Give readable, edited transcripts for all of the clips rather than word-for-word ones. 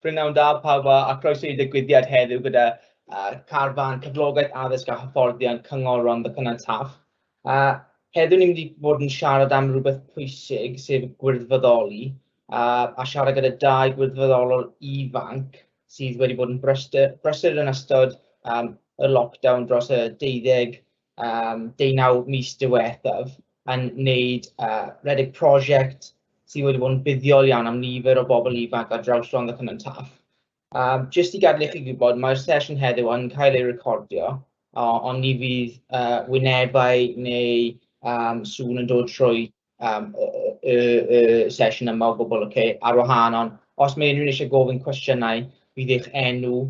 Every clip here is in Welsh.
Prynhawn da pawb a croeso i ddigwyddiad heddiw gyda carfan cyflogaeth, addysg a hyfforddiant Cyngor Rhondda Cynon Taf. Heddiw ni'n mynd i fod yn siarad am rhywbeth pwysig, sef gwirfoddoli, a siarad gyda dau gwirfoddolwr ifanc sydd wedi bod yn brysur, brysur yn ystod y lockdown dros y deuddeg, 19 mis diwethaf yn wneud rhedeg prosiect sydd wedi bod yn buddiol iawn am nifer o bobl ifanc ar draws Rhondda Cynon Taf. Jyst i gadael i chi gwybod, mae'r sesiwn heddiw yn cael ei recordio, ond ni fydd wynebau neu sŵn yn dod trwy y, y, y sesiwn yma o gwbl, okay, ar wahân, ond os mae unrhyw un eisiau gofyn cwestiynau, bydd eich enw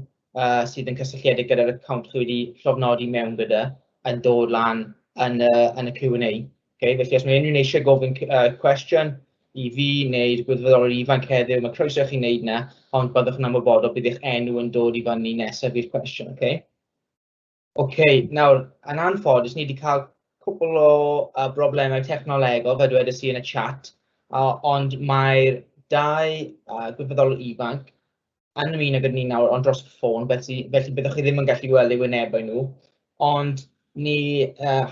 sydd yn cysylltiedig gyda'r account chi wedi llofnodi mewn gyda yn dod lan yn y, yn y Q&A. Okay, felly os mae unrhyw un eisiau gofyn cwestiwn i fi neu'r gwirfoddolwyr ifanc heddiw, mae croeso i chi wneud na, ond byddwch yn ymwybodol bydd eich enw yn dod i fyny nesaf i'r cwestiwn. Okay? OK, nawr, yn anffodus, ni wedi cael cwpl o broblemau technolegol, fel dwedais i yn y chat, ond mae'r dau gwirfoddolwr ifanc yn ymuno gyda ni nawr, ond dros y ffôn, felly, felly byddwch chi ddim yn gallu gweld eu wynebau nhw. Ond ni,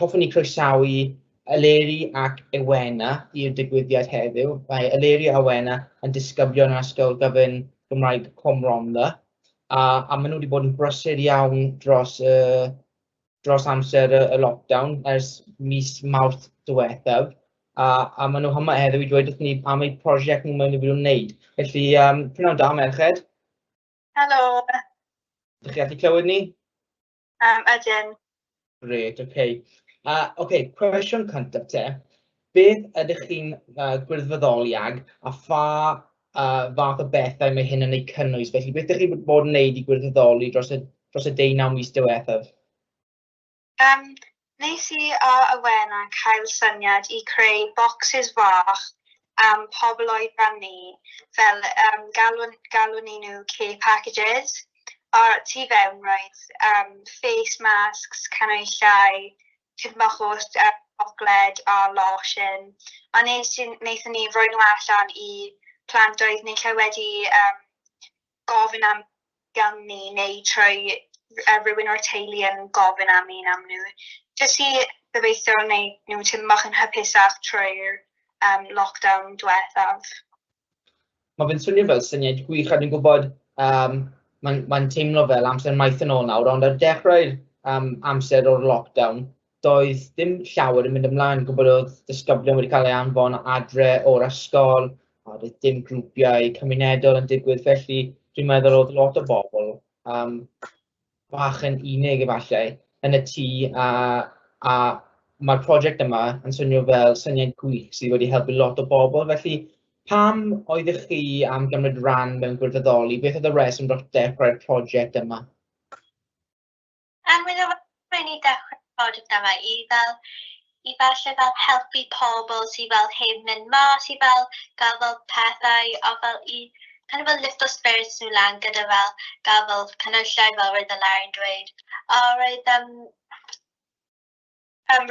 hoffwn ni croesawu Eleri ac Ewena i'r digwyddiad heddiw. Mae Eleri a Ewena yn disgyblion yn Ysgol Gyfun Gymraeg Cwm Rhondda, a, a maen nhw wedi bod yn brysur iawn dros, y, dros amser y, y lockdown ers mis Mawrth diwethaf. A, a maen nhw yma heddiw i dweud wrthyn ni am eu prosiect nhw maen nhw wedi bod yn wneud. Felly, prynhawn da, merched. Helo. Ydych chi gallu clywed ni? Ydyn. Grêt, oce. Okay. Oce, cwestiwn cyntaf te. Beth ydych chi'n gwirfoddoli ag, a pha fath o bethau mae hyn yn eu cynnwys? Felly, beth ydych chi wedi bod yn wneud i gwirfoddoli dros y, dros y 19 mis diwethaf? Nes i a Awena cael syniad i creu bocsys fach am pobl oedran ni, fel um, galwn, galwn ni nhw care packages. A tu fewn roedd face masks, canhwyllau, tipyn bach o siocled a losin. A nes i, wnaethon ni roi nhw allan i plant oedd naill ai wedi gofyn am gan ni neu trwy rhywun o'r teulu yn gofyn am un am nhw. Jyst i gobeithio wneud nhw tipyn bach yn hapusach trwy'r lockdown diwethaf. Mae fe'n swnio fel syniad gwych, a dwi'n gwybod mae'n ma teimlo fel amser maith yn ôl nawr, ond ar dechrau'r amser o'r lockdown, doedd dim llawer yn mynd ymlaen. Gwybod oedd disgyblion wedi cael eu anfon adre o'r ysgol, a doedd dim grwpiau cymunedol yn digwydd, felly dwi'n meddwl oedd lot o bobl bach yn unig efallai yn y tŷ, a, a mae'r prosiect yma yn swnio fel syniad gwych sydd wedi helpu lot o bobl. Felly, pam oeddech chi am gymryd rhan mewn gwirfoddoli? Beth oedd y reswm dros dechrau'r prosiect yma? Roedd o i dechrau'r prosiect yma i fel i falle fel helpu pobl sydd fel heb mynd mas i fel gael fel pethau a fel i kind of fel lift o spirits nhw lan gyda fel gael fel canhwyllau fel roedd y Larry'n dweud. A roedd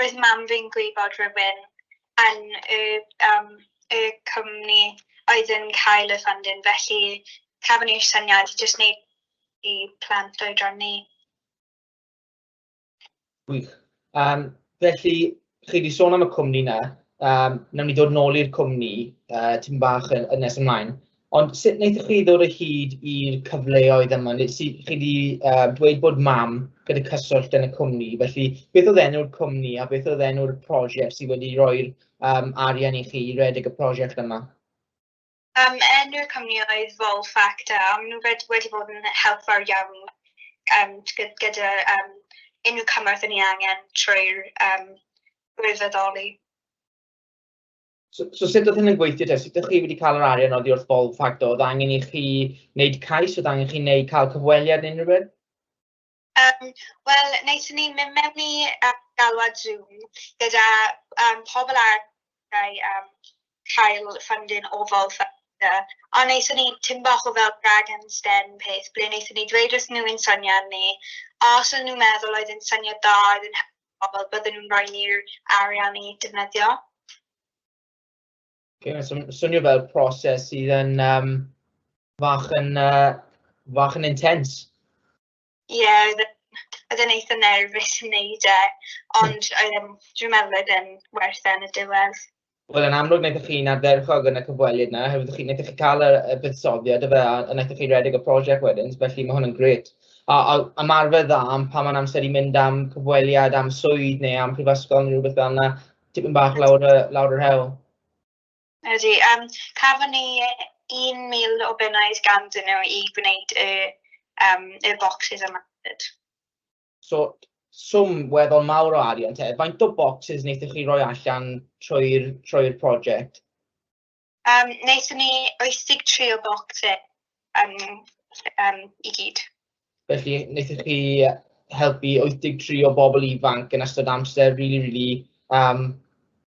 roedd mam fi'n gwybod rhywun yn y, y cwmni oedd yn cael y funding, felly cafon ni'r syniad i jyst wneud i plant oedran ni. Gwych. Felly, chi wedi sôn am y cwmni 'na. Wnawn ni ddod nôl i'r cwmni tipyn bach yn, yn nes ymlaen. Ond sut wnaethoch chi ddod o hyd i'r cyfleoedd yma? Nes i, chi wedi dweud bod mam gyda cyswllt yn y cwmni, felly beth oedd enw'r cwmni a beth oedd enw'r prosiect sydd wedi rhoi'r arian i chi i redeg y prosiect yma? Enw'r cwmni oedd Vol Factor, a maen nhw wedi bod yn help fawr iawn gyda unrhyw cymorth o'n i angen trwy'r gwirfoddoli. So sut oedd hyn yn gweithio te? Sut ydych chi wedi cael yr arian oddi wrth Vol Factor? Oedd angen i chi wneud cais? Oedd angen i chi wneud cael cyfweliad neu unrhyw beth? Wel, wnaethon ni mynd mewn i galwad Zoom gyda pobl arall cael funding o Vol Factor. A wnaethon ni tipyn bach o fel Dragon's Den peth, ble wnaethon ni dweud wrth nhw ein syniad ni, a os o'n nhw'n meddwl oedd yn syniad da oedd yn helpu pobl, bydden nhw'n rhoi ni'r arian i defnyddio. Okay, mae'n swnio fel proses sydd yn Fach yn, fach yn intense. Ie, yeah, oedd e'n eitha nerfus yn neud e, ond oedd e'n, dwi'n meddwl oedd e'n werth e yn y diwedd. Wel, yn amlwg wnaethoch chi'n ardderchog yn y cyfweliad 'na, oherwydd chi, wnaethoch chi cael y buddsoddiad ife, a wnaethoch chi redeg y prosiect wedyn, felly mae hwn yn grêt. A ymarfer dda am pan mae'n amser i mynd am cyfweliad, am swydd neu am prifysgol neu rhywbeth fel yna, tipyn bach lawr yr hewl. Ydy, cafon ni 1,000 o bunnoedd ganddyn nhw i gwneud y boxes yma hefyd. So, swm weddol mawr o arian te. Faint o boxes wnaethoch chi roi allan trwy'r prosiect? Wnaethon ni 83 o boxes i gyd. Felly, wnaethoch chi helpu 83 o bobl ifanc yn ystod amser rili, rili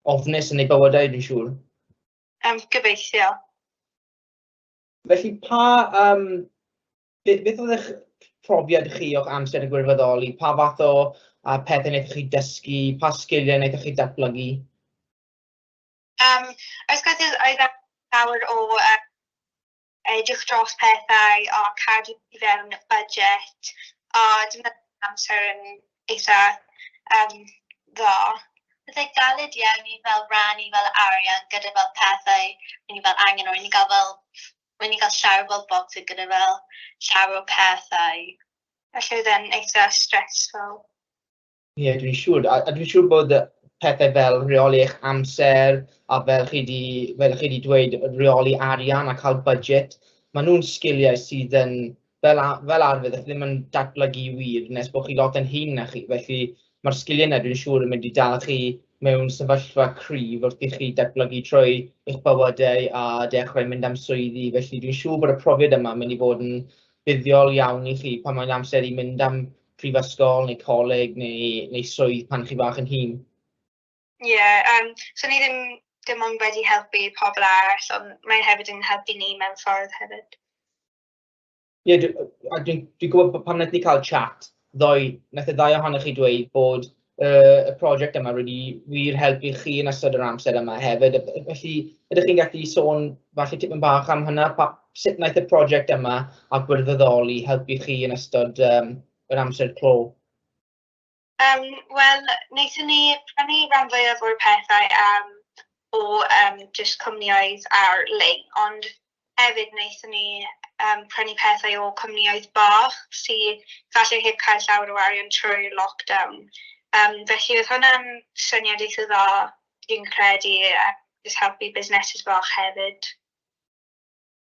ofnus yn eu bywydau, dwi'n siŵr. Gobeithio. Felly, beth oedd eich profiad chi o'ch amser yn gwirfoddoli? Pa fath o pethau wnaethoch chi dysgu? Pa sgiliau wnaethoch chi datblygu? Wrth gwrs, oedd llawer o edrych dros pethau a cadw i fewn y budget, a dwi'n meddwl amser yn eitha dda. Bydd e galed iawn i fel rannu fel arian gyda fel pethau o'n i fel angen, o'n i gael fel, o'n i gael llawer fel boxes gyda fel llawer o pethau. Felly oedd e'n eitha stressful. Ie, yeah, dwi'n siŵr. A dwi'n siŵr bod pethau fel rheoli eich amser a fel chi 'di dweud, rheoli arian a cael budget, maen nhw'n sgiliau sydd yn, fel arfer, ddim yn datblygu wir nes bod chi lot yn hŷn na chi. Felly mae'r sgiliau yna, dwi'n siŵr, yn mynd i dal chi mewn sefyllfa cryf wrth i chi datblygu trwy eich bywydau a dechrau mynd am swyddi. Felly dwi'n siŵr bod y profiad yma yn mynd i fod yn buddiol iawn i chi pan mae'n amser i mynd am prifysgol neu coleg neu swydd pan chi bach yn hŷn. Ie, yeah, so ni ddim dim ond wedi helpu pobl arall, ond mae hefyd yn helpu ni mewn ffordd hefyd. Ie, yeah, dwi gwybod bod pan wnaethon ni cael chat ddoe, wnaeth y ddau ohonoch chi dweud bod y prosiect yma wedi wir helpu chi yn ystod yr amser yma hefyd. Felly, ydych chi'n gallu sôn falle tipyn bach am hynna? Sut wnaeth y prosiect yma a gwirfoddoli helpu chi yn ystod yr amser clo? Wel, wnaethon ni prynu rhan fwyaf o'r pethau o just cwmnïoedd ar-lein, ond hefyd wnaethon ni prynu pethau o cwmnïoedd bach sydd falle heb cael llawer o arian trwy'r lockdown. Felly oedd hwnna'n syniad eitha dda, dwi'n credu, a just helpu busnesau bach hefyd.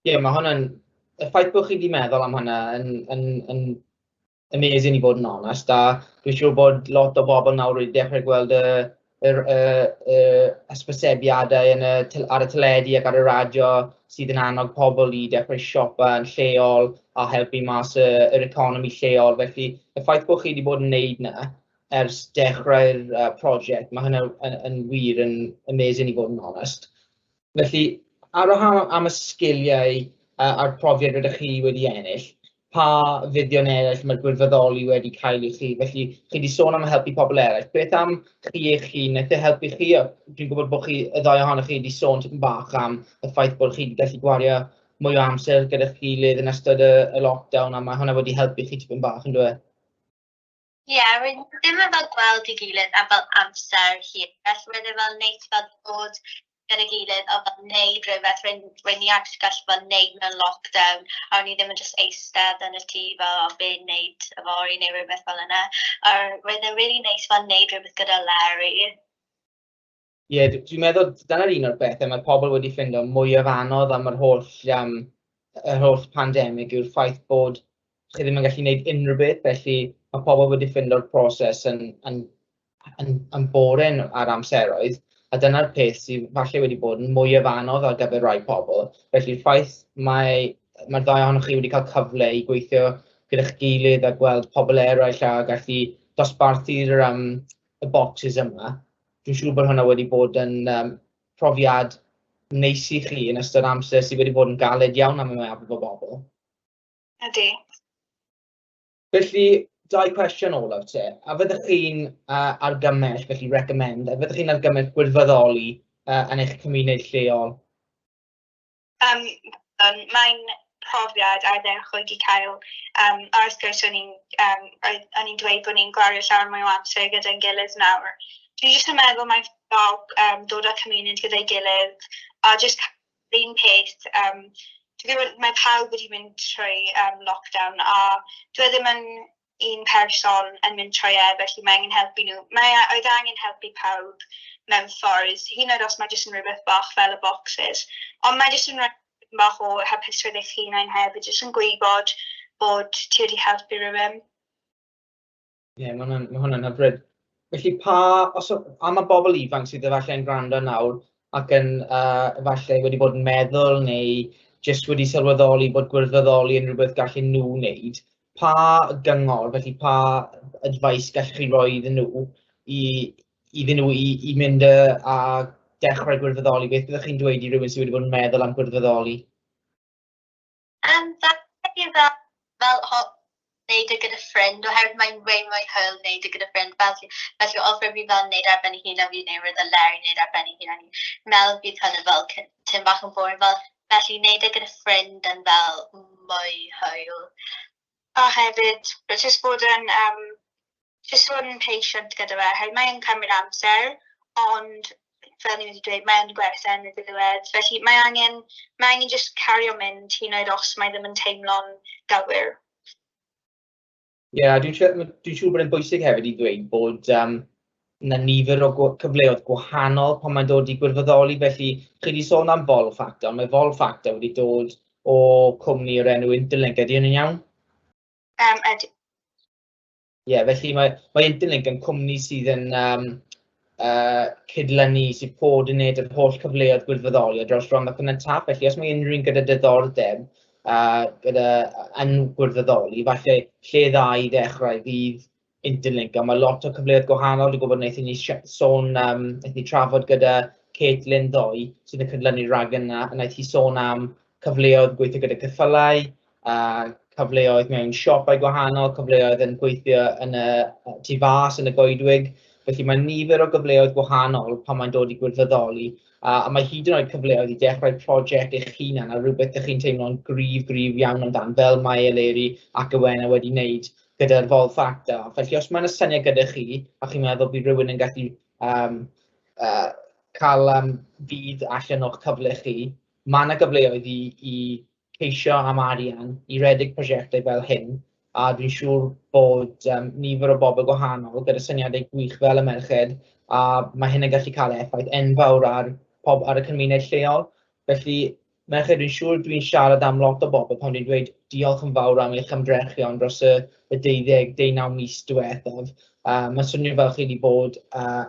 Ie, yeah, mae hwnna'n... Y ffaith bod chi wedi meddwl am hwnna yn amazing i fod yn onest, a dwi'n siŵr bod lot o bobl nawr wedi dechrau gweld y hysbysebiadau ar y teledu ac ar y radio sydd yn annog pobl i dechrau siopa yn lleol a helpu mas yr economi lleol. Felly, y ffaith bod chi wedi bod yn neud 'na ers dechrau'r prosiect, mae hynna yn wir yn amazing i fod yn onest. Felly, ar wahân am y sgiliau a'r profiad rydych chi wedi ennill, pa fuddion eraill mae'r gwirfoddoli wedi cael i chi? Felly, chi wedi sôn am helpu pobl eraill. Beth am chi eich hun? Wnaeth e helpu chi? Dwi'n gwybod bod chi, y ddau ohonoch chi, wedi sôn tipyn bach am y ffaith bod chi wedi gallu gwario mwy o amser gyda'ch gilydd yn ystod y lockdown, a mae hwnna wedi helpu chi tipyn bach, yn dweud? Ie, yeah, ddim yn fel gweld ei gilydd am fel amser hir. Felly roedd e fel neis fel bod gyda'i gilydd a fel neud rhywbeth rwy'n ni actually gallu fel neud mewn lockdown, a o'n i ddim yn just eistedd yn y tŷ fel, "O, be neud yfory?" neu rhywbeth fel yna. A roedd e'n really neis fel neud rhywbeth gyda Leri. Ie, yeah, dwi'n meddwl dyna'r un o'r bethau mae pobl wedi ffindo mwyaf anodd am yr holl pandemig yw'r ffaith bod chi ddim yn gallu gwneud unrhyw beth, felly mae pobl wedi ffindo'r proses yn boring ar amseroedd, a dyna'r peth sydd falle wedi bod yn mwyaf anodd ar gyfer rai pobl. Felly'r ffaith mae'r ddau ohonoch chi wedi cael cyfle i gweithio gyda'ch gilydd a gweld pobl eraill a gallu dosbarthu'r y boxes yma, dwi'n siŵr bod hwnna wedi bod yn profiad neis i chi yn ystod amser sydd wedi bod yn galed iawn am y mwyafrif o bobl. Ydy. Felly, dau cwestiwn olaf te. A fyddwch chi'n argymell, felly recommend, a fyddwch chi'n argymell gwirfoddoli yn eich cymuned lleol? Mae'n profiad ardderchog i cael. A wrth gwrs o'n i'n dweud bod ni'n gwario llawer mwy o amser gyda'n gilydd nawr. Dwi jyst yn meddwl mae'n dda dod â cymuned gyda'i gilydd a jyst cael un peth. Dwi'n gwybod mae pawb wedi mynd trwy lockdown a dwi e ddim yn un person yn mynd trwy e, felly mae angen helpu nhw. Oedd angen helpu pawb mewn ffordd, hyd yn oed os mae jyst yn rhywbeth bach fel y boxes. Ond mae jyst yn rhoi bach o hapusrwydd eich hunain hefyd, jyst yn gwybod bod ti wedi helpu rhywun. Ie, yeah, mae hwnna'n hyfryd. Felly am y bobl ifanc sydd efallai yn gwrando nawr ac yn efallai wedi bod yn meddwl neu jyst wedi sylweddoli bod gwirfoddoli yn rhywbeth gallu nhw wneud, pa gyngor, felly pa advice gallwch chi roi iddyn nhw i mynd a dechrau gwirfoddoli? Beth byddwch chi'n dweud i rywun sydd wedi bod yn meddwl am gwirfoddoli? Fel wneud e gyda ffrind, oherwydd mae'n way mwy hwyl wneud e gyda ffrind. Felly os fi fel wneud ar ben ei hun a fi neu rhywbeth Leri wneud ar ben ei hun, a ni'n meddwl bydd hwnna fel tim bach yn boring. Fel, felly wneud e gyda ffrind yn fel mwy hwyl. A hefyd, jyst bod yn patient gyda fe. Hefyd mae'n cymryd amser, ond fel ni wedi dweud, mae'n gwerth e yn y diwedd. Felly mae angen jyst cario mynd hyd yn oed os mae ddim yn teimlo'n gywir. Ie, yeah, dwi siŵr bod e'n bwysig hefyd i ddweud bod 'na nifer o cyfleoedd gwahanol pan mae'n dod i gwirfoddoli. Felly, chi wedi sôn am Vol Factor, mae Vol Factor wedi dod o cwmni o'r enw Interlink. Ydy hynny'n iawn? Ydy. Ie, yeah, felly mae Interlink yn cwmni sydd yn cydlynu, sydd coordinate yr holl cyfleoedd gwirfoddoli ar draws Rhondda Cynon Taf. Felly, os mae unrhyw un gyda diddordeb yn gwirfoddoli, falle lle dda i ddechrau fydd Interlink. A mae lot o cyfleoedd gwahanol. Dwi'n gwybod wnaethon ni sôn, wnaethon ni trafod gyda Caitlin ddoe, sydd yn cydlynu'r rhaglen yna, a wnaeth hi sôn am cyfleoedd gweithio gyda ceffylau, cyfleoedd mewn siopau gwahanol, cyfleoedd yn gweithio yn y tu fas yn y goedwig. Felly mae nifer o gyfleoedd gwahanol pan mae'n dod i gwirfoddoli, a mae hyd yn oed cyfleoedd i dechrau prosiect eich hunan a rhywbeth ydych chi'n teimlo'n gryf, gryf iawn amdan, fel mae Eleri ac Awena wedi wneud gyda'r Vol Factor. Felly os mae'n syniad gyda chi a chi'n meddwl bydd rhywun yn gallu cael budd allan o'ch cyfle chi, mae yna gyfleoedd i ceisio am arian i redeg prosiectau fel hyn, a dwi'n siŵr bod nifer o bobl gwahanol gyda syniadau gwych fel y merched, a mae hyn yn gallu cael effaith enfawr ar y cymuned lleol. Felly, merched, dwi'n siŵr dwi'n siarad am lot o bobl pan dwi'n dweud diolch yn fawr am eich ymdrechion dros y 12, 19 mis diwethaf. Mae'n swnio fel chi wedi bod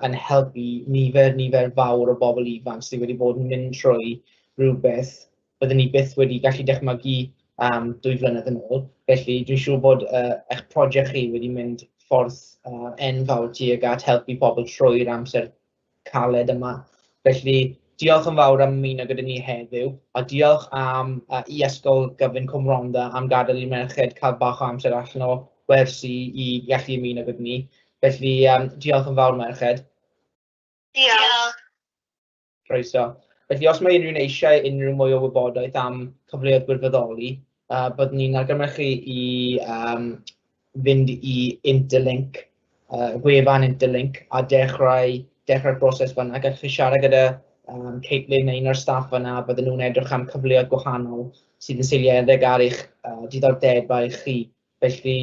yn helpu nifer, nifer fawr o bobl ifanc sydd wedi bod yn mynd trwy rhywbeth byddwn ni byth wedi gallu dychmygu am 2 flynedd yn ôl. Felly dwi'n siŵr bod eich prosiect chi wedi mynd ffordd enfawr tuag at helpu pobl trwy'r amser caled yma. Felly diolch yn fawr am ymuno gyda ni heddiw, a diolch am i Ysgol Gyfun Cwm Rhondda am gadael i'r merched cael bach o amser allan o wersi i gallu ymuno gyda ni. Felly diolch yn fawr, merched. Diolch. Croeso. Felly os mae unrhyw un eisiau unrhyw mwy o wybodaeth am cyfleoedd gwirfoddoli, byddwn ni'n argymell chi i fynd i Interlink, gwefan Interlink, a dechrau'r broses fan'na. Gallwch chi siarad gyda Caitlin neu un o'r staff fan'na, a bydden nhw'n edrych am cyfleoedd gwahanol sydd yn seiliedig ar eich diddordebau chi. Felly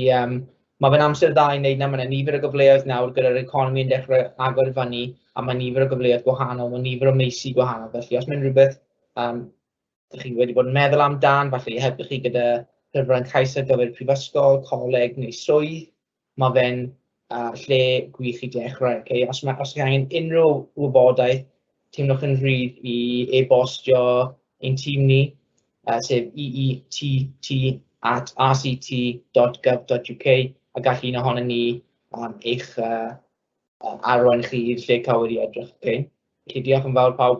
mae fe'n amser dda i wneud 'na. Mae 'na nifer o gyfleoedd nawr gyda'r economi yn dechrau agor i fyny, a mae nifer o gyfleoedd gwahanol, mae nifer o meysydd gwahanol. Felly os mae'n rhywbeth dych chi wedi bod yn meddwl amdan, falle i helpu chi gyda llyfrau cais ar gyfer prifysgol, coleg neu swydd, mae fe'n lle gwych i dechrau. Okay? Os chi angen unrhyw wybodaeth, teimlwch yn rhydd i e-bostio ein tîm ni, sef eett@rct.gov.uk, a gall un ohonon ni eich arwain chi i'r lle cywir i edrych. Okay? Felly diolch yn fawr, pawb.